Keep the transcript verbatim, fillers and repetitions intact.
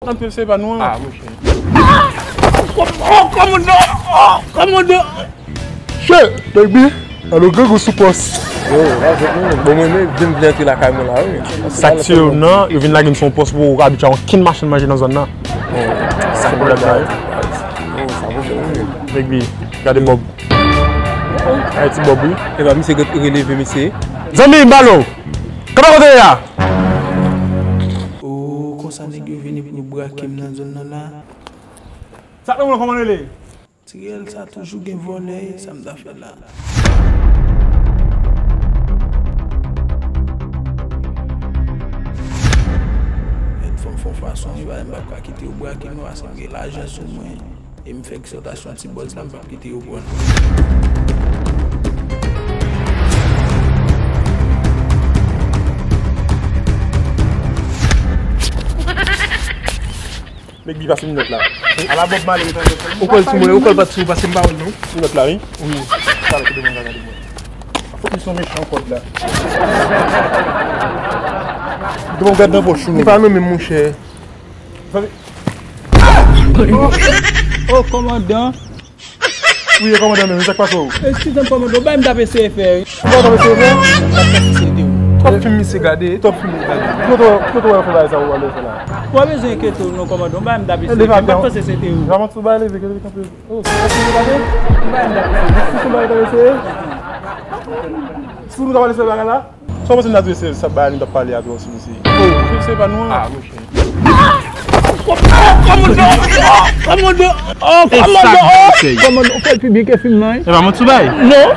Anpil se pa nou an. Ah, monchè. Oh, kòmandan! Oh, kòmandan! Shit, baby! Alo, grangou sou pòs. Yo, la, jwenn nou. Bon, mwen menm, vin, vin antre lakay mwen la, wi. Sa k tiye yo nan, yo vin lage m sou yon pòs pou yo abitye a okenn machann manje nan zòn nan. Sa pwoblèm la, wi. Sa pwoblèm, wi. Baby, gade Bob. Gade ti Bob, wi. Epa, misye ret releve, mesye. Zanmi m, balo! Kòman kote ye a? Oh, konsa nèg yo vini pou yo brake m nan zòn nan la. Sa k nan men w, kòman w rele? Ti rèl sa toujou gen vòlè, sa m ta fè la? Mèt, fò m fè yon fason, wi, m p ap ka kite yo brake m non, paske m gen lajan sou mwen. E m fè egzòtasyon ti bòz la, m p ap kite yo pran. Nèg bi pase minòt la. Ala Bob Marley, ou kòl sou mwen, ou kòl pa t sou, paske m pa wè l non. Minòt la, wi. Wi. Sa la, ki demen gade mwen. Fòk li son mechan kòd la. Demen gade nan pòch ou. Li pa nan men m, monchè. Oh, kòmandan. Wi, e kòmandan menm, sa k pase w? Eskize m, kòmandan, ou bay m t ap eseye fè, wi. Ou bay m t ap eseye fè? M t ap fè sosete w. Twòp fim misye gade, twòp fim misye gade. Kote w, kote w wè fè bagay sa ou wè fè la? Ou pa bezwen enkyete w non, kòmandan, ou bay m t ap eseye fè. M t ap fè sosete w. Leve, leve, leve kanpe. Oh, se bagay misye gade? Ou bay m t ap eseye fè. Si se bagay t ap eseye? Si nou ta pale se bagay la? Sa w panse n adrese sa bay nou t ap pale a tou sou misye? Oh, se pa nou an. Ah, monchè. Oh, kòmandan! Oh, kòmandan! Oh, kòmandan! Oh, kòmandan! Ou fè l pi byen ke fim nan, wi. E pa manti w bay? Non.